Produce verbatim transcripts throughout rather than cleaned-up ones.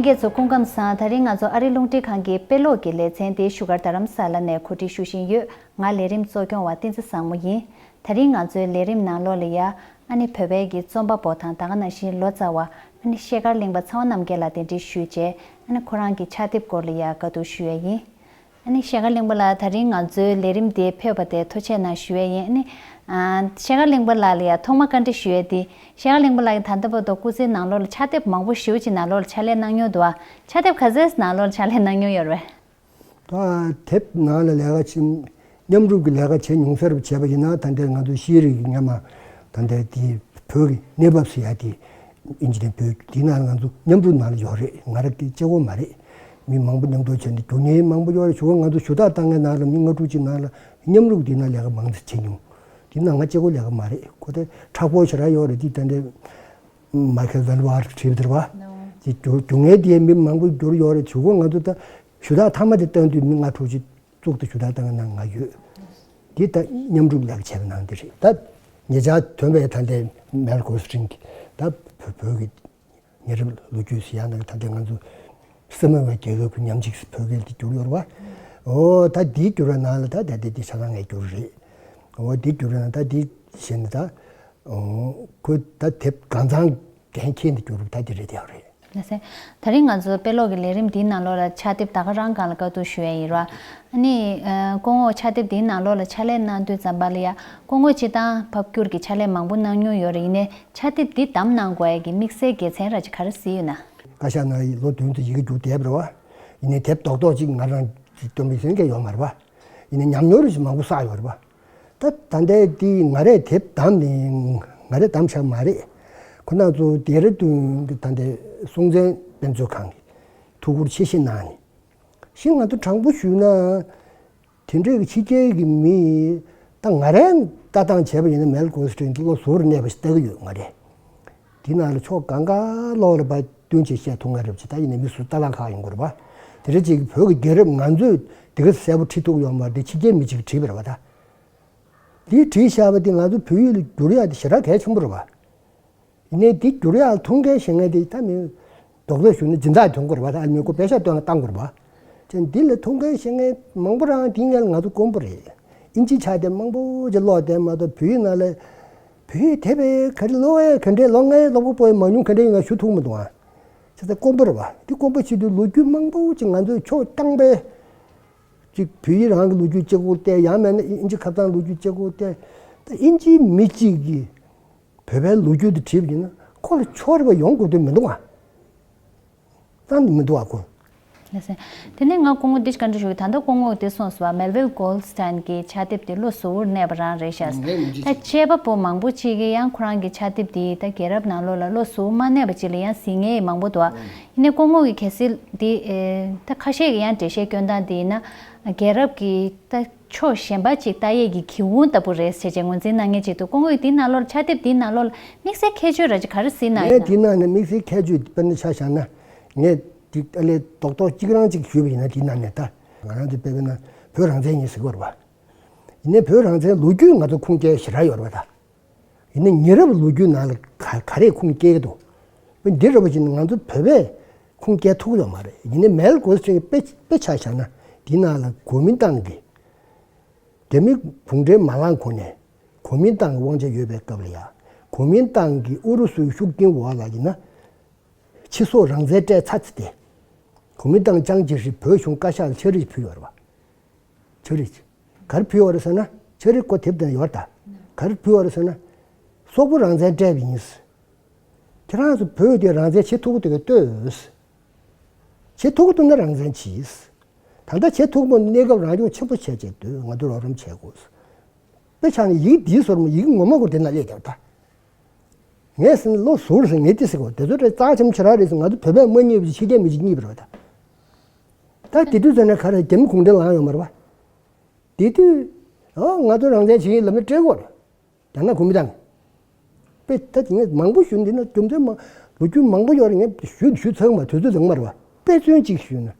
ལྷན་རྒྱས་ཚོ་སྐུ་ཁམས་བཟང་། ད་རིང་ང་ཚོ་ཨ་རི་རླུང་འཕྲིན་ཁང་གི་དཔེ་ཀློག་གི་ལེ་ཚན་དེ་བཞུགས་སྒར་རྡ་རམ་ས་ལ་ནས་གོ་སྒྲིག་ཞུ་བཞིན་ཡོད། ང་ལས་རིམ་གཙོ་སྐྱོང་བ་བསྟན་འཛིན་བཟང་མོ་ཡིན། ད་རིང་ང་ཚོའི་ལས་རིམ་ནང་ལོགས་ལ་ཡ། ཨ་ནི་བོད་པའི་གི་རྩོམ་པ་པོ་དང་ད་ག་ནང་བཞིན་ལོ་ཙཱ་བ་ཨ་ནི་ཤེལ་དཀར་གླིང་པ་ཚེ་དབང་རྣམ་རྒྱལ་ལགས་གདན་འདྲེན་ཞུས་བྱས། ཨ་ནི་ཁོ་རང་གི་ཕྱག་དེབ་སྐོར་ལ་ཡ་བཀའ་བསྡུར་ཞུ་ཡ་ཡིན། ཨ་ནི་ཤེལ་དཀར་གླིང་པ་ལགས། ད་རིང་ང་ཚོའི་ལས་རིམ་འདིར་ཕེབས་པ་དེ་ཐུགས་རྗེ་གནང་ཞུ་ཡས་ཡིན། ཨ་ནི་ཨ་ཤེལ་དཀར་གླིང་པ་ལགས་ལ་ཡ་ཐོག་མ་བཀའ་འདྲི་ཞུ་ཡས་དེ། ཤེལ་དཀར་གླིང་པ་ལགས་ཀྱིས་ད་ལྟ་བར་དུ་སྐུ་ཚེའི་ནང་ལོགས་ལ་ཕྱག་དེབ་མང་པོ་ཞེ་པོ་ཅིག་ནང་ལོགས་ལ་ཕྱག་ལས་གནང་མྱོང་འདུག་ཨ། ཕྱག་དེབ་ག་ཚད་ནང་ལོགས་ལ་ཕྱག་ལས་གནང་མྱོང་ཡོད་རེད། ད་དེབ་ནང་ལ་ལས་ཀ་བྱེད། མཉམ་རུབ་ཀྱི་ལས་ཀ་བྱེད་མྱོང་ས་རུ་བྱས་པ་ཡིན་ན། ད་ལྟའི་ང་ཚོ་ཤེས་རིག་གི་སྔ་མ་ད་ལྟའི་དེ་བོད་ཀྱི་གནས་བབ་ཟེར་ཡ་དེ། ཨིན་ཇི་ནས་བོད་དེ་ནང་ང་ཚོ་མཉམ་རུབ་ནང་ལ་ཡོད་རེད། ང་རང་གི་གཅིག་པོ་མ་རེད། མི་མང་པོ་མཉམ་དུ་བྱས་ནས་རྒྱུགས་མཁན་མང་པོ་ཡོད་རེད། ཞུ་ག་ང་ཚོ་ཞུ་དག་བཏང་མཁན་ནང་ལ་མི་ལྔ་དྲུག་ཅིག་ནང་ལ་མཉམ་རུབ་དེ་ནང་ལས་ཀ་མང་ཙམ་བྱེད་མྱོང་། དེ་ནང་ང་གཅིག་པོ་ལས་ཀ་མ་རེད། ཁོ་དེ་མཁྲེགས་པོ་ཞེ་དྲག་ཡོད་རེད། དེ་ད་ལྟའི་མའི་ཁེལ་ཝན་ཝར་བྲིས་པ་དེ་རེད་པ། དེ་རྒྱུགས་རྒྱུགས་མཁན་དེ་མི་མང་པོ་འགྱུར་ཡོད་རེད། ཞུ་ག་ང་ཚོ་ད་ཞུ་དག་མཐའ་མ་དེ་བཏང་དུས་མི་ལྔ་དྲུག་ཅིག་བཙུགས་ཏེ་ཞུ་དག་བཏང་གི་ནང་ང་ཡོད། འདི་ལྟ་མཉམ་རུབ་ལག་བྱས་པའི་ནང་འདི་རེད། ད་ཉེ་ཆར་ཐོན་པའི་ད་ལྟའི་མེལ་གོལ་སི་ཊན་གྱི་ད་བོད་བོད་ཀྱི་ཉེ་རབས་ལོ་རྒྱུས་ཟེར་ཡ་ནང་ད་ལྟའི་ང་ཚོ་སེ་མོན་བའི་རྒྱལ་ཁབ་ཀྱི་ཉམས་ཞིབ་བོད་སྐད་འདི་བསྒྱུར་ཡོད་རེད་པ། འོ་ད་འདི་བསྒྱུར་བའི་ནང་ལ་ད་ད་ལྟའི་འདི་ཆ་ཚང་ངས་བསྒྱུར་རེད། འོ་འདི་བསྒྱུར་བའི་ནང་ད་འདི་བྱས་ནས་ད་ཁོས་ད་དེབ་གང་ཚང་འགན་འཁྱེར་ནས་བསྒྱུར་རེད། ད་འདི་རེད་དེ་རེད། ལགས་སེ། ད་རིང་ང་ཚོ་དཔེ་ཀློག་གི་ལས་རིམ་འདིའི་ནང་ལོགས་ལ་ཕྱག་དེབ་ད་ག་རང་སྒང་ལ་བཀའ་བསྡུར་ཞུ་ཡ་ཡིན་ར། ཨ་ནི་ཨ་སྐུ་ངོ་ཕྱག་དེབ་འདིའི་ནང་ལོགས་ལ་ཕྱག་ལས་གནང་དུས་ཙམ་པ་ལ་ཡ། སྐུ་ངོ་སྤྱིར་བཏང་ཕབ་བསྒྱུར་གྱི་ཕྱག་ལས་མང་པོ་གནང་མྱོང་ཡོད་རེད། ཡིན་ནའི་ཕྱག་དེབ་འདི་བདམས་གནང་དགོས་ཡ་གི་དམིགས་བསལ་དགེ་མཚན་ར་ཅིག་ག་རེ་གཟིགས་ཡོད་ན། བཀའ་ཤག་ནང་ལོ་བདུན་ཙམ་ཡི་གེ་རྒྱུགས་བསྡད་པ་རེད་པ། ཡིན་ནའི་དེབ་རྡོག་རྡོག་ཅིག་ང་རང་ཅིག་སྟོན་པའི་སེམས་ཀྱི་ཡོད་མ་རེད་པ། ཡིན་ནའི་ཉམས་མྱོང་རེ་ཞིག་མང་པོ་བསགས་ཡོད་རེད་པ། ད་ད་ལྟའི་དེ་ང་རས་དེབ་བདམས་ནས་ང་རས་བདམས་བཞག་མ་རེད། ཁོ་ན་ཚོ་ལྡེ་ར་ལྡུན་གྱི་ད་ལྟའི་སྲོང་བཙན་དཔེ་མཛོད་ཁང་གིས་ཐུགས་ཁུར་ཆེ་བཞེས་གནང་ནས། ཤིང་ང་ཚོ་དྲང་པོ་ཞུས་ན། དེ་འདྲའི་ཕྱི་རྒྱལ་གྱི་མི་ད་ང་རས་ལྟ་སྟངས་བྱས་པ་ཡིན་ན། མེལ་གོལ་སི་ཊན་ལོ་ཟུར་གནས་པ་ཞིག་ལྟ་གི་ཡོད། ང་རས་དེ་ནང་ལ་ཕྱོགས་གང་ག་ལོག་ལ་ཕར་བསྟུན་བྱས་བཤད་ཐུབ་མཁན་རེད་པ་ཅིག་ད་ཡིན་ན་མི་སུ་ལྟ་ལ་ཁག་ཡོང་གི་རེད་པ། དེ་འདྲ་ཅིག་བོད་ཀྱི་རྒྱལ་རབས་ང་ཚོས་དེ་ག་གསལ་པོ་བྲིས་ཐུབ་ཡོད་མ་རེད། ཕྱི་རྒྱལ་མི་གཅིག་གིས་བྲིས་པ་རེད་པ། ད་འདི་བྲིས་བཞག་པ་དེ་ང་ཚོ་བོད་ཡིག་ལ་བསྒྱུར་ཡག་དེ་ཞེ་དྲག་གལ་ཆེན་པོ་རེད་པ། ཡིན་ནའི་འདི་བསྒྱུར་ཡག་ཐུགས་འགན་བཞེས་མཁན་དེ་ད་མི་རྡོག་རྡོག་ཞུ་ན་སྦྱིན་བདག་ཐོན་དགོས་རེད་པ། ད་ཨ་མི་ཁོ་པེ་ཤ་སྟོན་ལ་བཏང་དགོས་རེད་པ། ཅེས་འདི་ལ་ཐུགས་འགན་བཞེས་མཁན་མང་པོ་རང་དེའི་སྔོན་ལ་ང་ཚོ་དཀོན་པོ་རེད། ཨིན་ཇི་ཕྱག་དེབ་མང་པོ་ཅིག་ཀློག་བསྡད་མ་གཏོགས་བོད་ཡིག་ནང་ལ། བོད་ཡིག་དེབ་ག་རེ་ཀློག་ཡས་ག་འདྲས་ཀློག་མཁན་ཀློག་པ་པོ་ཡིན་མ་མྱོང་ག་འདྲས་ཡིན་ང་ཞུ་ཐུབ་མི་འདུག་ཨ། བྱས་ཙང་དཀོན་པོ་རེད་པ། འདི་དཀོན་པོ་བྱེད་དུས་ལོ་རྒྱུས་མང་པོ་ཅིག་ང་ཚོས་ཕྱོགས་བཏང་པའི་ཅིག་བོད་ཡིག་རང་གི་ལོ་རྒྱུས་གཅིག་པོ་བལྟས། ཡང་མིན་ན་ཨིན་ཇི་ཁ་བྱང་ལོ་རྒྱུས་གཅིག་པོ་བལྟས། ད་ཨིན་ཇིའི་མི་གཅིག་གིས་བོད་པའི་ལོ་རྒྱུས་དེ་བྲིས་པ་ཡིན་ན་ཁོ་ལ་ཕྱོགས་རིས་པ་ཡོང་དགོས་དོན་མི་འདུག་ཨ། རྩ་ནས་མི་འདུག་ཨ་ཁོ། ལགས་སེ། དེ་ནས་ང་སྐུ་ངོ་འདི་བཀའ་འདྲི་ཞུ་གི། ད་ལྟ་སྐུ་ངོ་འདི་གསུངས་སོང་བ། མེལ་ཝིལ་གོལ་སི་ཊན་གྱི་ཕྱག་དེབ་དེ་ལོ་ཟུར་གནས་པ་རང་རེད་ཤག་ངས་མི་ད་བྱེད་བྱས་པ་པོ་མང་པོ་ཅིག་གིས་ཡང་ཁོ་རང་གི་ཕྱག་དེབ་དེ་ད་རྒྱལ་རབས་ནང་ལོགས་ལ་ལོ་ཟུར་མ་གནས་པ་ཅིག་ལ་ཡང་གཟིགས་མཁན་མང་པོ་འདུག་ཨ། ཡིན་ནའི་སྐུ་ངོ་གི་གལ་སྲིད་འདི་ཨེ་ད་ཁ་ཤས་ཀྱིས་ཡང་འགྲེལ་བཤད་སྐྱོན་སྟངས་དེ་ཡིན་ན། རྒྱལ་རབས་ཀྱི་ད་ཕྱོགས་གཞན་པ་ཅིག་ལྟ་ཡས་ཀྱི་གྱི་འོང་ལྟ་བུ་རེད་ཟེར་བྱས་ངོས་འཛིན་གནང་མཁན་ཅིག་འདུག་སྐུ་ངོ་གིས་འདི་ནང་ལོགས་ལ་ཕྱག་དེབ་འདི་ནང་ལོགས་ལ་དམིགས་བསལ་ཁྱད་ཆོས་ར་ཅིག་ག་རེ་གཟིགས་གནང་ངས་ཡོད་ན། འདི་ནང་ནས་དམིགས་བསལ་ཁྱད་ཆོས་དཔེར་ན་ཆ་བཞག་ན། ངས་འདི་ཨ་ལས་རྡོག་རྡོག་གཅིག་རང་གཅིག་ཞུས་པ་ཡིན་ན། འདི་ནང་ནས་ད་ང་རང་ཚོ་དཔེར་ན་བོད་རང་བཙན་ཡིན་ཟེར་གྱི་ཡོད་རེད་པ། ཡིན་ནའི་བོད་རང་བཙན་ལོ་རྒྱུས་ང་ཚོ་ཁུངས་སྐྱེལ་ཞེ་དྲག་ཡོད་རེད་པ་ད། ཡིན་ནའི་ཉེ་རབས་ལོ་རྒྱུས་ནང་ལ་ག་ག་རེ་ཁུངས་སྐྱེལ་གྱི་འདུག་འདི་རེད་པ་ཅིག་ང་ཚོ་བོད་པས་ཁུངས་སྐྱེལ་ཐུབ་ཀྱི་ཡོད་མ་རེད། ཡིན་ནའི་མེལ་གོལ་སི་ཊན་གྱི་དཔེ་དཔེ་ཆ་བཞག་ན། འདི་ནང་ལ་གོ་མིན་ཏང་གི་རྒྱ་མི་གུང་ཁྲན་མ་ལངས་གོང་ནས་གོ་མིན་ཏང་གི་དབང་ཆ་ཡོད་པའི་སྐབས་ལ་ཡ། གོ་མིན་ཏང་གི་ཨུ་རུ་སུའི་ཤུགས་རྐྱེན་འོག་ལ་ཡིན་ན། ཕྱི་སོག་རང་བཙན་སྤྲད་ཚར་ཚེ་དེ། གོ་མིན་ཏང་ཅང་ཅེ་ཧྲི་བོད་གཞུང་བཀའ་ཤག་ལ་ཕྱག་བྲིས་ཕུལ་ཡོད་རེད་པ། ཕྱག་བྲིས། ག་རེ་ཕུལ་ཡོད་རེད་ཟེར་ན། ཕྱག་བྲིས་ཁོ་དེབ་དེ་ན་ཡོད་རེད་ད། ག་རེ་ཕུལ་ཡོད་རེད་ཟེར་ན། སོག་པོ་རང་བཙན་སྤྲད་པ་ཡིན། ཁྱེད་རང་ཚོ་བོད་དེ་རང་བཙན་བྱེད་ཐུབ་ཀྱི་འདུག་གས་ལྟོས། བྱེད་ཐུབ་ཀྱི་འདུག་ན་རང་བཙན་གྱིས། ད་ལྟ་བྱེད་ཐུབ་པ་གནས་སྐབས་རང་སྐྱོང་ཆེན་པོ་བྱས་བྱས་སྡོད། ང་ཚོ་རོགས་རམ་བྱས་དགོས། དཔེ་ཆ་ནི་ཡིག་འདིའི་ཟུར་མ་ཡིག་ངོ་མ་གོ་དེ་ན་སླེབས་ཀྱང་ད། ངས་ཟེར་ན་ལོ་ཟུར་ཟེར་ངས་དེ་ཟེར་གོ་དེ་ཚོ་རེ་རྩ་ཆེན་པོ་ཞེ་དྲག་རེད་ཟེར། ང་ཚོ་བོད་པས་མ་རྙེད་པ་ཅིག་ཕྱི་རྒྱལ་མི་ཅིག་རྙེད་པ་རེད་པ་ད། ད་དེ་དུས་ཟེར་ན་ག་རེ་རྒྱ་མི་གུང་ཁྲན་ལངས་ཡོད་མ་རེད་པ། དེ་དུས། ཨོ་ང་ཚོ་རང་བཙན་བྱེད་ཀྱི་ཡིན་ལབ་ན་སྤྲད་དགོས་རེད། ཡང་ན་གོ་མིན་ཏང་། དཔེ་ད་དེ་ངས་མང་པོ་ཞུ་འདི་ན་རྒྱུ་མཚན་མ། ལོ་རྒྱུས་མང་པོ་ཡོད་རེད། ངས་ཞུ་ཞུ་ཚར་མ་དུས་ཚོད་ལངས་མ་རེད་པ། དཔེ་མཚོན་གཅིག་ཞུས་ན།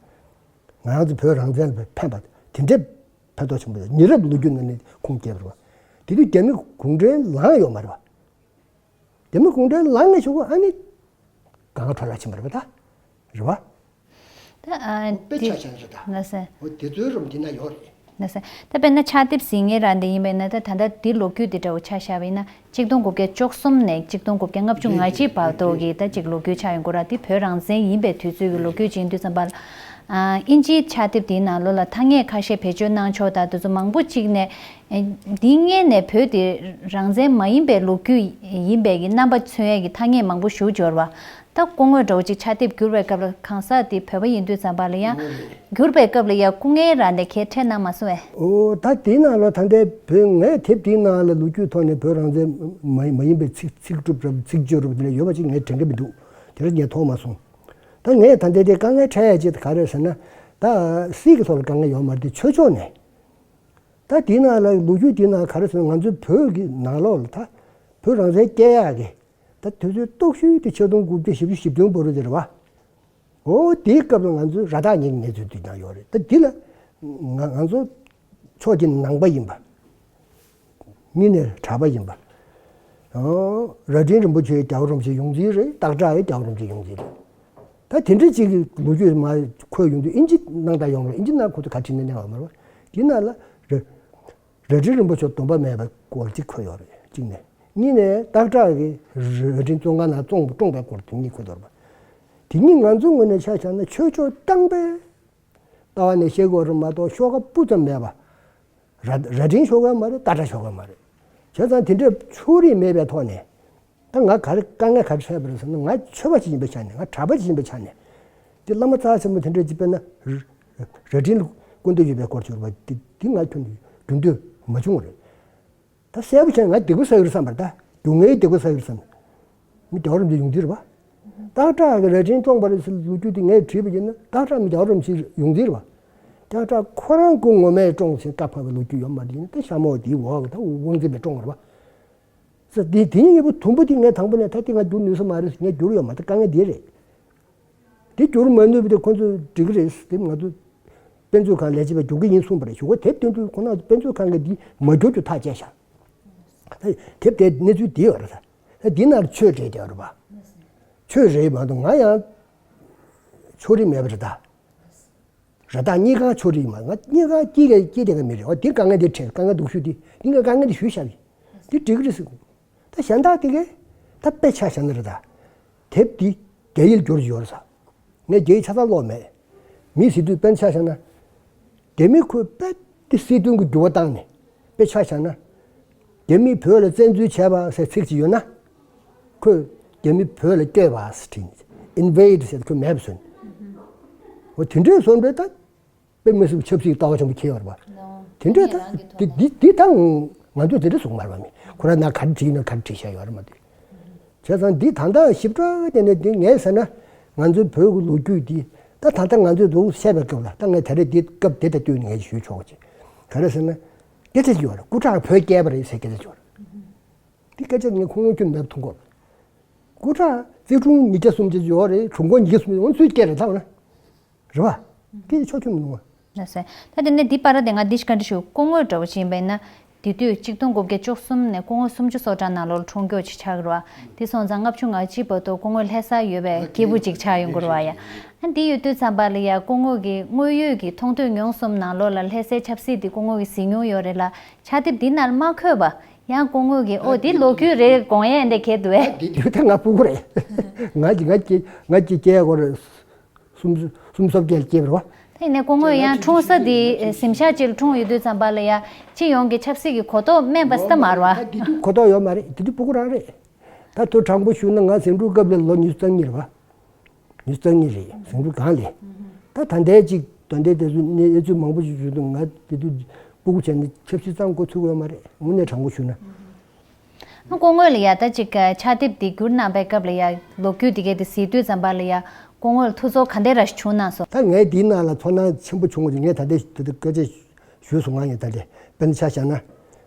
ང་རང་ཚོ་བོད་རང་བཙན་ལ་ཕན་པ་དེ་འདྲའི་ཕན་ཐོགས་ཆེན་པོ་རེད། ཉེ་རབས་ལོ་རྒྱུས་ནང་ནས་ཁུངས་སྐྱེལ་བ་རེད་པ། དེ་དུས་རྒྱ་མི་གུང་ཁྲན་ལངས་ཡོད་མ་རེད་པ། རྒྱ་མི་གུང་ཁྲན་ལངས་ནས་ཞུ་གོ་ཨ་ནི། གང་འཕྲོ་བརླག་ཕྱིན་པ་རེད་པ་ད། རེད་པ། ད་ཨ་དཔེ་དེ་ཆ་བཞག་རེད་ད། ལགས་སོ། འོ་དེ་ཚོའི་རུམ་འདི་ན་ཡོད་རེད། ལགས་སོ། ད་དཔེར་ན་ཕྱག་དེབ་གཟིགས་མཁན་རང་དེ་ཡིན་པས་ན། ད་ད་ལྟ་འདི་ལོ་རྒྱུས་འདི་འདྲ་བོ་ཆ་བཞག་པ་ཡིན་ན། གཅིག་སྟོང་དགུ་བརྒྱ་བཅུ་གསུམ་ནས་གཅིག་སྟོང་དགུ་བརྒྱ་ལྔ་བཅུ་ང་གཅིག་བར་དུ་གི་ད་ཅིག་ལོ་རྒྱུས་ཆགས་ཡོང་གི་རེད། འདི་བོད་རང་བཙན་ཡིན་པའི་དུས་ཚོད་ཀྱི་ལོ་རྒྱུས་ཅིག་ཡིན་དུས་ཙམ་པ་ལ། ཨ་ཨིན་ཇིའི་ཕྱག་དེབ་དེའི་ནང་ལོགས་ལ་ཐ་སྙད་ཁ་ཤས་བེད་སྤྱོད་གནང་ཕྱོགས་དང་དེ་ཚོ་མང་པོ་ཅིག་ནས། ཨེ་འདི་སྔོན་ནས་བོད་དེ་རང་བཙན་མ་ཡིན་པའི་ལོ་རྒྱུས་ཡིན་པའི་གི་རྣམ་པ་མཚོན་ཡས་ཀྱི་ཐ་སྙད་མང་པོ་ཞུ་འབྱོར་བ། ད་སྐུ་ངོ་འདྲ་བོ་ཅིག་ཕྱག་དེབ་བསྒྱུར་བའི་སྐབས་ལ་གང་ཟག་དེ་བོད་པ་ཡིན་དུས་ཙམ་པ་ལ་ཡང་། བསྒྱུར་བའི་སྐབས་ལ་ཡང་སྐུ་ངོ་རང་ནས་ག་རེ་ཕྲད་གནང་མ་སོང་བས། ཨོ་ད་དེའི་ནང་ལ་ད་ལྟའི་བོད་ངས་དེབ་དེའི་ནང་ལ་ལོ་རྒྱུས་ཐོག་ནས་བོད་རང་བཙན་མ་མ་ཡིན་པའི་ཚིག་ཚིག་གྲུབ་རབ་ཚིག་བརྗོད་རབ་དེ་ལ་ཡོད་པ་ཅིག་ངས་དྲན་གྱི་མི་འདུག་དེ་རིང་ངས་མཐོང་མ་སོང་། ད་ངས་ད་ལྟའི་དེ་དཀའ་ངལ་འཕྲད་ཡ་ཅིག་ག་རེ་ཟེར་ན། ད་སྲིད་ཀྱི་ཐོག་ལ་དཀའ་ངལ་ཡོད་མ་རེད་དེ་ཆོས་ཕྱོགས་ནས། ད་དེའི་ནང་ལ་ལོ་རྒྱུས་དེའི་ནང་ག་རེ་ཟེར་ན་ང་ཚོའི་བོད་ཀྱི་ནང་ལོགས་ལ་ད་བོད་རང་བཙན་སྐྱེལ་ཡག་གི་ད་དུས་ཚོད་སྟོབས་ཤུགས་དེ་ཆིག་སྟོང་དགུ་བརྒྱ་བཞི་བཅུ་ཞེ་བདུན་བར་དུ་དེ་རེད་བ། འོ་དེའི་སྐབས་ལ་ང་ཚོའི་ར་སྟག་གཉིས་ཀྱི་གནས་ཚུལ་དེ་ནང་ཡོད་རེད། ད་འདི་ལ་ང་ང་ཚོ་ཕྱོགས་ཀྱི་ནང་པ་ཡིན་པ། གཉིས་ནས་གྲྭ་པ་ཡིན་པ། ཨོ་རྭ་སྒྲེང་རིན་པོ་ཆེ་རྒྱལ་བ་རིན་པོ་ཆེ་ཡོང་རྩིས་རེད། སྟག་བྲག་ཡི་རྒྱལ་བ་རིན་པོ་ཆེ་ཡོང་རྩིས་རེད། ད་དེ་འདྲ་ཅིག་གི་ལོ་རྒྱུས་མ་འཁོད་ཡོང་དུས་ཨིན་ཇི་ནང་ལྟར་ཡོང་རེད། ཨིན་ཇི་ནང་ཁོ་ཚོ་ག་བྲིས་ནས་གནང་བ་མ་རེད་བ། དེ་ནང་ལ་རྭ་རྭ་སྒྲེང་རིན་པོ་ཆེ་སྡོམ་པ་མེད་པའི་སྐོར་གཅིག་འཁོད་ཡོད་རེད་གཅིག་ནས། གཉིས་ནས་སྟག་བྲག་གི་རྭ་སྒྲེང་བཙོན་ཁང་ནང་བཙོངས་བཀྲོངས་པའི་སྐོར་དེ་གཉིས་འཁོད་ཡོད་རེད་བ། དེ་གཉིས་ང་ཚོའི་ངོས་ནས་ཆ་བཞག་ན་ཆོས་ཕྱོགས་གཙང་པའི་ལྟ་བ་ནས་བཤད་དགོས་རེད་མ་གཏོགས་ཤོག་ཁ་སྤུ་ཙམ་མེད་པ། རྭ་རྭ་སྒྲེང་ཤོག་ཁ་མ་རེད། སྟག་བྲག་ཤོག་ཁ་མ་རེད། བྱས་ཙང་དེ་འདྲའི་ཕྱོགས་རིས་མེད་པའི་ཐོག་ནས། ད་ང་ག་རེ་དཀའ་ངལ་ག་རེ་འཕྲད་པ་རེད་ཟེར་ན། ང་ཆོས་པ་ཅིག་ཡིན་པའི་ཆ་ནས། ང་གྲྭ་པ་ཅིག་ཡིན་པའི་ཆ་ནས། དེ་བླ་མ་རྩ་ཆེན་པོ་དེ་འདྲ་ཅིག་དཔེར་ན་རྭ་རྭ་སྒྲེང་ལ་སྐུ་འདྲ་ཡོད་པའི་སྐོར་ཞུ་བ་དེ་དེ་ང་ཁྱོན་ནས་འགྲོ་འདོད་མ་བྱུང་བ་རེད། ད་གསལ་པོ་བྱས་ན་ང་སྡིག་པ་བསགས་ཡོད་རེད་བསམ་པ་རེད། ད་སྡུག་བསྔལ་སྡིག་པ་བསགས་ཡོད་རེད་བསམ། མི་རྒྱལ་བ་རིན་པོ་ཆེ་ཡོང་དུས་རེད་བ། སྟག་བྲག་གི་རྭ་སྒྲེང་བཙོངས་པ་རེད་ཟེར་ལོ་རྒྱུས་དེ་ངས་བྲིས་པ་ཡིན་ན་སྟག་བྲག་མི་རྒྱལ་བ་རིན་པོ་ཆེ་ཡོང་དུས་རེད་བ། སྟག་བྲག་ཁོ་རང་སྐུ་ངོ་མས་བཀྲོངས་ཟེར་བཀའ་ཕབ་པའི་ལོ་རྒྱུས་ཡོད་མ་རེད། ཡིན་ན་ད་ཤ་མོ་དེའི་འོག་གི་ད་དབང་འཛིན་པས་བཀྲོངས་པ་རེད་བ། ཟེར་དེ་དེ་ཉིད་ཡིན་པ་དུམ་བུ་དེ་ངས་དང་པོ་ནས་ད་དེ་ང་བསྒྱུར་ནུས་ས་མ་རེད། ངས་བསྒྱུར་ཡོད་མ་རེད། དཀའ་ངལ་འདི་རེད། དེ་བསྒྱུར་མ་ནུས་པ་དེ་ཁོ་ཚོས་འགྲིག་གི་རེད། དེ་ང་ཚོ་དཔེ་མཛོད་ཁང་ལས་བྱེད་པས་བསྒྱུར་གི་ཡིན་གསུངས་པ་རེད། ཞུ་གོ་དེབ་སྟོན་དུས་ཁོ་ན་དཔེ་མཛོད་ཁང་གིས་འདི་མ་བསྒྱུར་རྒྱུ་ཐག་བཅད་བཞག་ད་དེབ་དེ་གནས་ཚུལ་འདི་ཡོད་རེད་ད། ད་འདི་ནང་ཆོས་རེད་དེ་ཡོད་རེད་པ། ཆོས་རེད་མ་གཏོགས་ང་ཡང་ཕྱོགས་རིས་མེད་པ་རེད་ད། ར་སྟག་གཉིས་ཀ་ཕྱོགས་རིས་མ། ང་གཉིས་ཀ་སྐྱིད་ག་སྐྱིད་དེ་ག་མི་རེད། འོ་དེ་དཀའ་ངལ་དེ་འཕྲད། དཀའ་ངལ་སྡུག་ཤོས་དེ་འདི་ང་དཀའ་ངལ་དེ་ཞུས་བཞག་གི། དེ་འགྲིག་གི་རེད་ཟེར། ད་གཞན་དག་དེ་གས་ད་དཔེ་ཆ་བཞག་ན་རེད་ད། དེབ་འདི་རྒྱ་ཡིག་བསྒྱུར་ཡོད་རེད་ཟེར། ངས་རྒྱ་ཡིག་ཆ་ཚང་ཀློག་མེད། མི་ཟེར་དུས་དཔེར་ན་ཆ་བཞག་ན། རྒྱ་མི་ཁོས་དཔེ་དེ་སྲིད་དོན་གྱི་འགྱུར་བ་བཏང་ནས་དཔེ་ཆ་བཞག་ན། རྒྱ་མིས་བོད་ལ་བཙན་འཛུལ་བྱས་པ་ཟེར་ཚིག་ཅིག་ཡོད་ན། ཁོས་རྒྱ་མི་བོད་ལ་བསྐྱོད་པ་ཟེར་བྲིས། ཨིན་ཝེ་ཌི་ཟེར་ཁོས་མེད་པ་བཟོས། འོ་དེ་འདྲའི་བཟོ་འདྲ་ད། དཔེ་མི་སྲིད་པའི་ཆབ་སྲིད་ལྟ་བ་ཆེན་པོ་ཁྱེར་ཡོད་རེད་པ། དེ་འདྲས་ད་དེ་དེ་དེ་ད་ང་ཚོས་དེ་འདྲས་གསུངས་མ་རེད་པ། མི་ཁོ་རང་ནང་ག་རེ་བྲིས་ན་ག་རེ་བྲིས་བཞག་ཡོད་རེད་མ་གཏོགས། བྱས་ཙང་འདི་ད་ལྟ་ཞིབ་ཕྲ་བལྟས་ནས་འདི་ངས་ཟེར་ན། ང་ཚོའི་བོད་ཀྱི་ལོ་རྒྱུས་འདི་ད་ད་ལྟ་ང་ཚོས་ལོ་བཤད་པའི་སྐབས་ལ། ད་ངས་ད་རེས་འདི་སྐབས་དེ་ལྟ་བསྟུན་ནས་ངས་ཞུས་ཆོག་ཅིག་ག་རེ་ཟེར་ན། སྐད་ཆ་ཅིག་ཡོད་རེད། སྐུ་དྲག་བོད་སྐྱེལ་བ་རེད་ཟེར་སྐད་ཆ་ཅིག་ཡོད་རེད། འདི་སྐད་ཆ་ངས་ཁུངས་ལུང་ཁྱོན་མེད་པ་མཐོང་གོ། སྐུ་དྲག་རྩིས་དྲུང་ཉིས་བརྒྱ་སུམ་བརྒྱ་ཡོད་རེད། དྲུང་འཁོར་ཉིས་བརྒྱ་སུམ་བརྒྱ་འོང་ཚུལ་སྐད་རེད་ད་འོ་ན། རེད་བ། སྐད་ཆ་ཕྱོགས་ཁྱོན་མི་འདུག་བ། ལགས་སོ། ད་དེ་ནས་འདི་པར་དེ་ང་འདི་ཞིག་བཀའ་འདྲི་ཞུ། སྐུ་ངོ་འདྲ་བོ་ཅིག་ཡིན་པ་ཡིན་ན། དེ་དུས་གཅིག་སྟོང་དགུ་བརྒྱ་བཅུ་གསུམ་ནས་སྐུ་ངོ་སུམ་ཅུ་སོ་གྲངས་ནང་ལོགས་ལ་འཁྲུངས་ཀྱོག་ཅིག་ཆགས་ཀྱི་རེད་བ། དེ་སོང་ཙང་ལྔ་བཅུ་ང་གཅིག་བར་དུ་སྐུ་ངོ་ལྷ་སར་ཡོད་པའི་སྐྱེས་བུ་ཅིག་ཆགས་ཡོང་གི་རེད་བ་ཡ། ཨ་འདི་ཡོད་དུས་ཙམ་པ་ལ་ཡ་སྐུ་ངོ་གི་དངོས་ཡོད་ཀྱི་མཐོང་ཐོས་མྱོང་གསུམ་ནང་ལོགས་ལ་ལྷ་སའི་ཆབ་སྲིད་འདི་སྐུ་ངོ་གིས་གཟིགས་མྱོང་ཡོད་རེད་ལ། ཕྱག་དེབ་འདི་ནང་ལ་མ་འཁོད་པ། ཡང་སྐུ་ངོ་གིས་ཨོ་འདི་ལོ་རྒྱུས་རེད་དགོངས་ཡས་འདི་གལ་འདུག་ཨེ། འདི་དུས་ད་ང་སྤུ་གུ་རེད། ང་གི་ང་གི་ང་གི་སྐྱེས་སྐོར་གསུམ་གསུམ་སོ་བརྒྱད་སྐྱེས་པ་རེད་བ། དེ་ནས་སྐུ་ངོ་ཡང་འཁྲུངས་ས་འདི་གཟིམ་ཤག་ཅིག་ལ་འཁྲུངས་ཡོད་དུས་ཙམ་པ་ལ་ཡ་སྤྱི་ཡོངས་ཀྱི་ཆབ་སྲིད་ཀྱི་གོ་རྟོགས་དམན་པ་སི་ད་མ་རེད་བ། ད་དེ་དུས་གོ་རྟོགས་ཡོད་མ་རེད། དེ་དུས་སྤུ་གུ་རང་རེད། ད་དུ་དྲང་པོ་ཞུས་ན་ང་ཟིང་འཁྲུག་སྐབས་ལ་ལོ་ཉི་ཤུ་རྩ་གཉིས་རེད་བ། ཉི་ཤུ་རྩ་གཉིས་རེད། ཟིང་འཁྲུག་སྒང་ལས། ད་ད་ལྟའི་ཅིག་ད་ལྟའི་དེ་ཚོ་གནས་ཚུལ་མང་པོ་ཞིག་ཞུས་འདུག་ང་དེ་དུས་སྤུ་གུ་བྱས་ནས་ཆབ་སྲིད་རྩ་འགོ་ཚུགས་ཡོད་མ་རེད། དངོས་གནས་དྲང་པོ་ཞུས་ན། སྐུ་ངོ་ལ་ཡ་ད་ཅིག་ཕྱག་དེབ་འདི་བསྒྱུར་གནང་པའི་སྐབས་ལ་ཡ་ལོ་རྒྱུས་འདི་གའི་དེ་གཟིགས་དུས་ཙམ་པ་ལ་ཡ་སྐུ་ངོ་ལ་ཐུགས་ཚོར་ག་འདྲ་ར་ཞིག་བྱུང་གནང་སོང་། ད་ངས་འདིའི་ནང་ལ་ཚོར་སྣང་ཆེན་པོ་བྱུང་བ་ཞིག་ངས་ད་ལྟའི་དེ་དུས་སྐད་ཆ་ཞུས་སོང་། ང་ངས་ད་ལྟའི་དཔེར་ན་ཆ་བཞག་ན།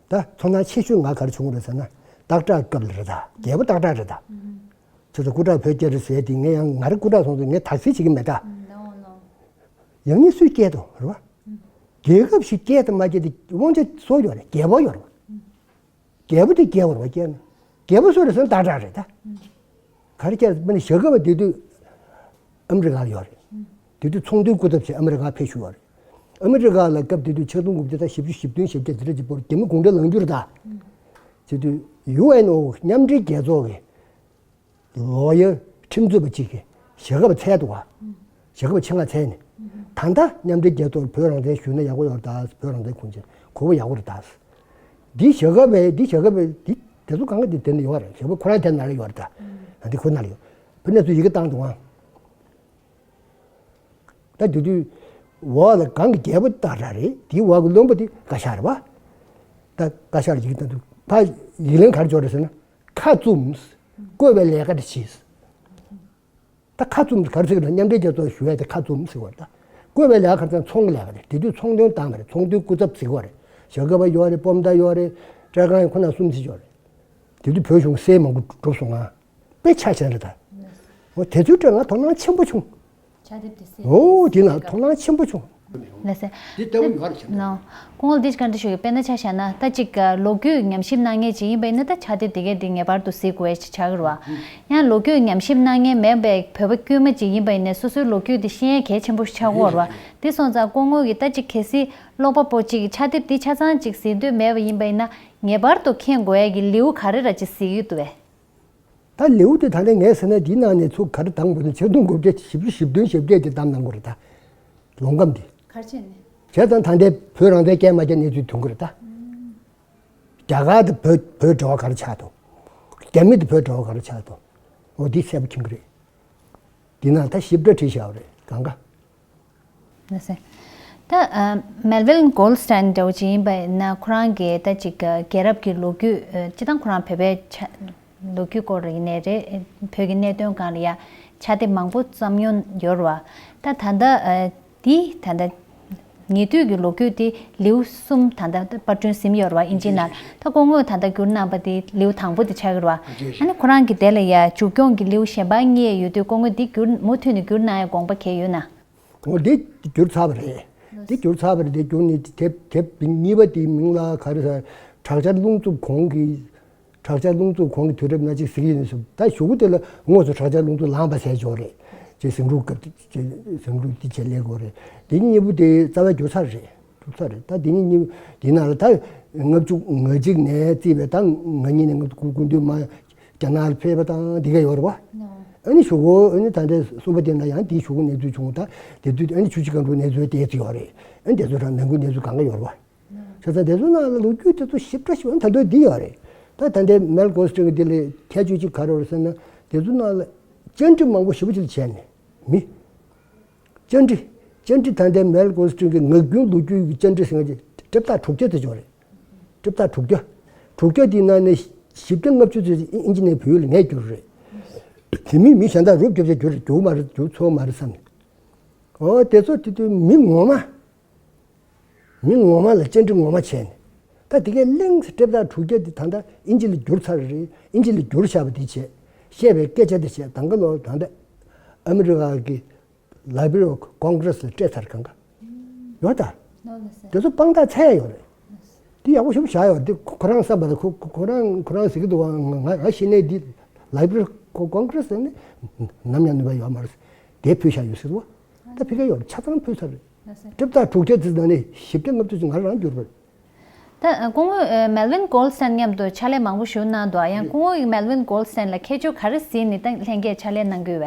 ད་ཚོར་སྣང་ཆེ་ཤོས་ང་ག་རེ་བྱུང་རེད་ཟེར་ན། སྟག་བྲག་སྐབས་ལ་རེད་ད། རྒྱལ་པོ་སྟག་བྲག་རེད་ད། ཁྱེད་ཚོ་སྐུ་དྲག་བོད་སྐྱེལ་རེད་ཟེར་དེ་ངས་ཡང་ང་རང་སྐུ་དྲག་སོང་ཙང་ངས་དག་སེལ་བྱེད་ཀྱི་མེད་ད། ཡང་སྙིང་སུས་སྐྱེལ་དང་རེད་བ། རྒྱལ་ཁབ་ཞིག་སྐྱེལ་དང་མ་སྐྱེལ་དེ་དབང་ཆ་སུ་ཡོད་རེད། རྒྱལ་པོ་ཡོད་རེད་བ། རྒྱལ་པོ་དེ་སྐྱེལ་བ་རེད་བ། སྐྱེལ་ན་རྒྱལ་པོ་སུ་རེད་ཟེར་ན་སྟག་བྲག་རེད་ད། ག་རེ་སྐྱེལ་མིན་ན་ཞྭ་སྒབ་པ་དེ་དུས་ཨ་མི་རི་ཀ་ལ་ཡོད་རེད། དེ་དུས་ཚོང་དོན་སྐུ་ཚབ་བྱས་ཨ་མི་རི་ཀ་ཕེབས་བཞུགས་པ་རེད། ཨ་མི་རི་ཀ་ལ་སྐབས་དེ་དུས་ཆིག་སྟོང་དགུ་བརྒྱ་དང་བཞི་བཅུ་ཞེ་བདུན་ཞེ་བརྒྱད་དེ་འདྲ་གཅིག་པོ་རྒྱ་མི་གུང་ཁྲན་ལངས་རྒྱུ་རེད་ད། དེ་དུས་ཡུ་ཨེན་ཨོ་མཉམ་འབྲེལ་རྒྱལ་ཚོགས་ཀྱི་ལོ་ཡར་ཁྲིམས་རྩོད་པ་གཅིག་གིས་ཞྭ་སྒབ་བཙལ་འདུག་ག་ཞྭ་སྒབ་ཆེད་མངགས་བཙལ་ནས། ད་ལྟ་མཉམ་འབྲེལ་རྒྱལ་ཚོགས་བོད་རང་བཙན་ཞུས་ན་ཡག་པོ་ཡོད་རེད་ད། བོད་རང་བཙན་ཁུངས་སྐྱེལ་དགོས་པ་ཡག་པོ་རེད་ད། འདི་ཞྭ་སྒབ་པས་འདི་ཞྭ་སྒབ་པས་འདི་དེ་ཚོ་གང་ག་འདི་དེ་ནས་ཡོད་རེད། ཞྭ་སྒབ་ཁོ་རང་དེ་ནང་ལ་ཡོད་རེད་ད། འདི་ཁོ་ནང་ལ་ཡོད། བོད་གནས་ཚུལ་ཡི་གེ་བཏང་འདུག་ག་ད་དེ་དུས་འོག་ལ་གང་གི་རྒྱལ་པོ་སྟག་བྲག་རེད། དེའི་འོག་གི་བློན་པོ་དེ་བཀའ་ཤག་རེད་པ། ད་བཀའ་ཤག་ལ་ཡིག་བཏང་དུས་ཕ་ཡིག་ལན་ག་རེ་འབྱོར་རེད་ཟེར་ན། ཁ་བཙུམས། བསྐོས་པའི་ལས་ཀ་དེ་བྱས། ད་ཁ་བཙུམས་ག་རེ་ཟེར་གི་ན་མཉམ་འབྲེལ་རྒྱལ་ཚོགས་ཞུ་ཡ་དེ་ཁ་བཙུམས་ཟེར་བ་རེད་ད། བསྐོས་པའི་ལས་ཀ་ག་རེ་ཟེར་ན་ཚོང་གི་ལས་ཀ་རེད། དེ་དུས་ཚོང་དོན་བཏང་བ་རེད། ཚོང་དོན་སྐུ་ཚབ་ཟེར་བ་རེད། ཞྭ་སྒབ་པ་ཡོད་རེད། སྤོམ་མདའ་ཡོད་རེད། སྤྲེལ་རྐང་ཡོད། ཁོ་ན་གསུམ་ཅིག་ཡོད་རེད། དེ་དུས་བོད་གཞུང་སྲས་མང་པོ་གྲུབ་སོང་ང་། དཔེ་ཆ་ཞན་རེད་ད། འོ་དེ་ཚོའི་གྲས་ང་དོ་སྣང་ཆེན་པོ་བྱུང་། ཕྱག་དེབ་དེ་གཟིགས། འོ་དེ་ན་དོ་སྣང་ཆེན་པོ་བྱུང་། ལགས་སེ། འདི་ལྟ་བུ་ཡོད་རེད་ཤག་ནོ། སྐུ་ངོ་འདི་ག་འདྲ་ཞུ་གི། དཔེར་ན་ཆ་བཞག་ན་ད་ཅིག་ལོ་རྒྱུས་ཉམས་ཞིབ་གནང་མཁན་ཅིག་ཡིན་པ་ཡིན་ན་ད་ཕྱག་དེབ་དེ་གའི་འདི་ངེས་པར་དུ་གཟིགས་དགོས་ཡ་ཅིག་ཆགས་ཀྱི་རེད་བ། ཡང་ལོ་རྒྱུས་ཉམས་ཞིབ་གནང་མཁན་མེད་པའི་བོད་པ་དཀྱུས་མ་ཅིག་ཡིན་པ་ཡིན་ནའི་སོ་སོའི་ལོ་རྒྱུས་དེ་ཤེས་ཡ་གལ་ཆེན་པོ་ཞིག་ཆགས་ཀྱི་ཡོད་རེད་བ། དེ་སོང་ཙང་སྐུ་ངོ་གིས་ད་ཅིག་གལ་སྲིད་ཀློག་པ་པོ་ཅིག་གིས་ཕྱག་དེབ་འདི་ཆ་ཚང་ཅིག་གཟིགས་འདོད་མེད་པ་ཡིན་པ་ཡིན་ན་ངེས་པར་དུ་མཁྱེན་དགོས་ཡ་གི་ལེའུ་ག་རེ་ར་ཅིག་གཟིགས་ཀྱི་འདུག་བས། ད་ལེའུ་དེ་ད་ལྟ་ངས་ཟེར་ན་འདིའི་ནང་ནས་ཚུར་ག་རེ་བཏང་དགོས་ན་ཆིག་སྟོང་དགུ་བརྒྱ་བཞི་བཅུ་ཞེ་བདུན་ཞེ་བརྒྱད་དེ་བཏང་གནང་དགོས་རེད་ད། ལོང་སྐམ་དེ། ག་རེ་བྱས་ནས། བྱས་ཙང་ད་ལྟའི་བོད་རང་བཙན་སྐད་མ་རྒྱག་གནས་ཚུལ་ཐོན་གི་རེད་ད། རྒྱ་གར་དང་བོད་བོད་འབྲེལ་བ་ག་རེ་ཆགས་འདུག་རྒྱ་མི་དང་བོད་འབྲེལ་བ་ག་རེ་ཆགས་འདུག་འོ་འདི་གསལ་པོ་མཁྱེན་གི་རེད། འདི་ནང་ད་ཞིབ་ཕྲ་བྲིས་བཞག་པ་རེད་གང་ག་ལགས་སེ། ད་ཨ་མེལ་ཝིན་གོལ་སྟན་འདྲ་བོ་ཅིག་ཡིན་པ་ཡིན་ན་ཁོ་རང་གིས་ད་ཅིག་རྒྱལ་རབས་ཀྱི་ལོ་རྒྱུས་ཨ་སྤྱིར་བཏང་ཁོ་རང་བོད་པའི་ཆ་ལོ་རྒྱུས་སྐོར་ཡིན་ནའི་རེད། བོད་ཀྱི་གནད་དོན་སྒང་ལ་ཡ་ཕྱག་དེབ་མང་པོ་བརྩམས་མྱོང་ཡོད་རེད་བ། ད་ད་ལྟ་ཨ་འདི་ད་ལྟ་ཉེ་དུས་ཀྱི་ལོ་རྒྱུས་འདི་ལེའུ་གསུམ་ད་ལྟ་པར་སྐྲུན་ཟིན་ཡོད་རེད་བ་དབྱིན་ཇིའི་ནང་། ད་སྐུ་ངོས་ད་ལྟ་བསྒྱུར་གནང་པ་འདི་ལེའུ་དང་པོ་འདི་ཆགས་ཀྱི་རེད་བ། ཨ་ནི་ཁོ་རང་གི་དེ་ལ་ཡ་མཇུག་སྐྱོང་གི་ལེའུ་གཞན་པ་གཉིས་ཡོད་དུས་སྐུ་ངོས་འདི་བསྒྱུར་མུ་མཐུད་ནས་བསྒྱུར་གནང་ཡ་དགོངས་པ་གང་ཡོད་ན། འོ་འདི་བསྒྱུར་ཚར་བ་རེད། འདི་བསྒྱུར་ཚར་བ་རེད། འདི་བསྒྱུར་ནས་དེབ་དེབ་གཉིས་པ་དེའི་མིང་ལ་ག་རེ་ཟེར། དྲག་ཆར་རླུང་འཚུབ་གོང་གི། དྲག་ཆར་རླུང་འཚུབ་གོང་གི་དུས་རབས་ན་ཅིག་ཟེར་གྱི་ཡིན་ཟེར། ད་གཞུག་གུ་དེ་ལ་དངོས་སུ་དྲག་ཆར་རླུང་འཚུབ་ལངས་པ་ཟེར་ཆོག་རེད། ཅེས་ཟིང་འཁྲུག་སྐབས་ཅེས་ཟིང་འཁྲུག་འདི་བྱས་ལས་དགོས་རེད། འདི་གཉིས་པོ་དེ་རྩ་བ་བསྒྱུར་ཚར་རེད། བསྒྱུར་ཚར་རེད། ད་འདི་གཉིས་གཉིས་པོ་དེ་ནང་ལ་ད་ལྔ་བཅུ་ང་གཅིག་ནས་བརྩིས་པའི་ད་ང་གཉིས་ནས་ང་དགུ་དགུ་འདུས་མ། རྒྱ་ནག་ལ་ཕེབས་པ་དང་འདི་ག་ཡོད་རེད་བ། ཨ་ནི་གཞུག་གུ་ཨ་ནི་ད་ལྟའི་གསུམ་པ་དེ་ན་ཡང་འདིའི་གཞུག་གུ་གནས་ཚུལ་བྱུང་། ད་དེ་དུས་ཨ་ནི་ཆུ་བཞི་སྒང་དྲུག་གནས་ཚུལ་དེ་ཡོད་རེད། ཨ་ནི་དེ་ཚོ་རང་ནང་ཁུལ་གནས་ཚུལ་གང་ག་ཡོད་རེད་བ། བྱས་ཙང་དེ་ཚོ་ནང་ལ་ལོ་རྒྱུས་དེ་ཚོ་ཞིབ་ཕྲ་ཞིབ་ད་དུང་འདི་ཡོད་རེད། ད་ད་ལྟའི་མེལ་གོལ་སྟན་གྱི་འདི་ལ་ཁྱད་ཆོས་གཅིག་ག་རེ་རེད་ཟེར་ན་དེ་ཚོ་ནང་ལ་བཅར་འདྲི་མང་པོ་ཞེ་པོ་ཅིག་བྱས་ནས་མི། བཅར་འདྲི། བཅར་འདྲི་ད་ལྟའི་མེལ་གོལ་སྟན་གྱི་ངག་རྒྱུན་ལོ་རྒྱུས་ཀྱི་བཅར་འདྲི་ཟེར་མཁན་ཅིག་སྤྲེལ་ཐག་དྲུག་བརྒྱ་དེ་ཅིག་ཡོད་རེད། སྤྲེལ་ཐག་དྲུག་བརྒྱ། དྲུག་བརྒྱ་དེའི་ནང་ནས་བཞི་བརྒྱ་ལྔ་བཅུ་ཙམ་ཅིག་དབྱིན་ཇི་ནས་བོད་ཡིག་ལ་ངས་བསྒྱུར་རེད། དེ་མིན་མི་གཞན་དག་རུབ་རྒྱབ་བྱས་བསྒྱུར་བསྒྱུར་མ་རེད། བསྒྱུར་ཚོར་མ་རེད་བསམ་ནས། འོ་དེ་ཚོ་དེ་དུས་མི་ངོ་མ། མི་ངོ་མ་ལ་བཅར་འདྲི་ངོ་མ་བྱས་ནས། ད་དེ་གའི་གླེང་སྤྲེལ་ཐག་དྲུག་བརྒྱ་དེ་ད་ལྟ་དབྱིན་ཇི་ལ་བསྒྱུར་ཚར་རེད། དབྱིན་ཇི་ལ་བསྒྱུར་བཞག་པ་དེ་བྱས། བཤད་པའི་སྐད་ཆ་དེ་བྱས། ད་ག་ལོ་ད་ལྟ་ཨ་མི་རི་ཀ་གི་Library of Congress ལ་སྤྲད་ཚར་གང་ག་ཡོད་ད། ལགས་སེ། དེ་ཚོ་དཔང་རྟགས་འཚོལ་ཡ་ཡོད་རེད། འདི་ཡག་པོ་ཞེ་པོ་བཞག་ཡོད། འདི་ཁོ་རང་བསམ་པ་ལ་ཁོ་ཁོ་ཁོ་རང་ཁོ་རང་ཟེར་གྱི་འདུག་བ། ང་ང་ང་ཤེས་ནས་འདི་Library of Congress ནི་ནམ་ཡང་ནུས་པ་ཡོད་མ་རེད། དེ་ཕུལ་བཞག་ཡོད་ཟེར་བ། ད་ཕ་གིར་ཡོད་རེད། ཆ་ཚང་ཕུལ་ཚར་རེད། ལགས་སེ། སྤྲེལ་ཐག་དྲུག་བརྒྱ་ཙམ་ནང་ནས་བཞི་བརྒྱ་ལྔ་བཅུ་ཙམ་ང་རང་བསྒྱུར་བ་རེད། ད་སྐུ་ངོ་མེལ་ཝིན་གོལ་སྟན་མཉམ་དུ་ཕྱག་ལས་མང་པོ་ཞིག་གནང་འདུག་ཡང་སྐུ་ངོ་མེལ་ཝིན་གོལ་སྟན་ལ་ཁྱད་ཆོས་ག་རེ་གཟིགས་ནས་ད་ལྷན་རྒྱས་ཕྱག་ལས་གནང་གི་ཡོད་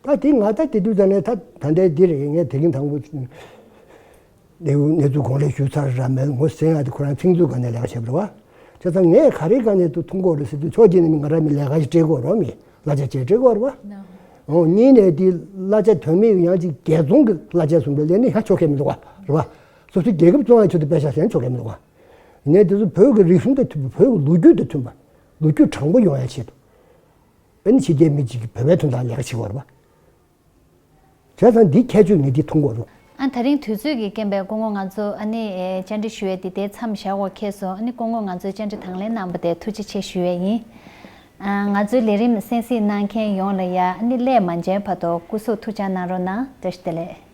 པས། ད་དེ་ང་ད་དེ་དུས་ད་ནས་ད་ད་ལྟའི་འདི་རེད། ངས་དེ་གིན་དང་པོ་ལེའུ་གནས་ཚུལ་གོང་ལས་ཞུས་ཚར་ར་མེད། ངོ་ཟེར་ཡ་དེ་ཁོ་རང་ཚིག་མཛོད་སྒང་ནས་ལས་ཀ་བྱས་པ་རེད་བ། བྱས་ཙང་ངས་ག་རེ་སྒང་ནས་དུ་མཐོང་གི་ཡོད་རེད་ཟེར་དུས་ཕྱོགས་གཅིག་ནས་མི་ང་རང་མི་ལས་ཀ་ཞིག་སྤྲད་དགོས་རེད་བ། མི་གླ་ཆ་ཅིག་སྤྲད་དགོས་རེད་བ། འོ་གཉིས་ནས་དེ་གླ་ཆ་དོན་མེད་ཡང་ཅིག་རྒྱལ་ཚོང་གི་གླ་ཆ་བཟུང་བའི་ལས་ནི་ཧ་ཆོག་གི་མི་འདུག་བ་རེད་བ། སོ་སོའི་རྒྱལ་ཁབ་བཙོང་ཡ་ཆེད་དུ་པེ་ཤ་ཟད་ཆོག་གི་མི་འདུག་བ། ཡིན་ནའི་དེ་ཚོ་བོད་ཀྱི་རིག་གཞུང་དང་མཐུན་པ། བོད་ཀྱི་ལོ་རྒྱུས་དང་མཐུན་པ། ལོ་རྒྱུས་དྲང་པོ་ཡོང་ཡ་ཆེད་དུ། ཨ་ནི་ཕྱི་རྒྱལ་མི་གཅིག་གིས་བོད་པའི་དོན་དག་ལས་ཀ་བྱེད་དགོས་རེད་པ། བྱས་ཙང་འདི་ཁྱད་ཆོས་ངས་འདི་མཐོང་དགོས་རེད། ཨ་དེ་རིང་དུས་ཚོད་ཀྱི་རྐྱེན་པས་སྐུ་ངོ་ང་ཚོ་ཨ་ནི་ཨེ་བཅར་འདྲི་ཞུ་ཡས་འདི་དེ་མཚམས་བཞག་དགོས་ཁེལ་སོང་། ཨ་ནི་སྐུ་ངོ་ང་ཚོའི་བཅར་འདྲི་དང་ལེན་གནང་བ་དེ་ཐུགས་རྗེ་ཆེ་ཞུ་ཡས་ཡིན། ཨ་ང་ཚོའི་ལས་རིམ་གསན་གཟིགས་གནང་མཁན་ཡོངས་ལ་ཡ་ཨ་ནི་སླད་མ་མཇལ་བར་དུ་སྐུ་གཟུགས་ཐུགས་ཅག་གནང་རོགས་གནང་། བཀྲ་ཤིས་བདེ་ལེགས།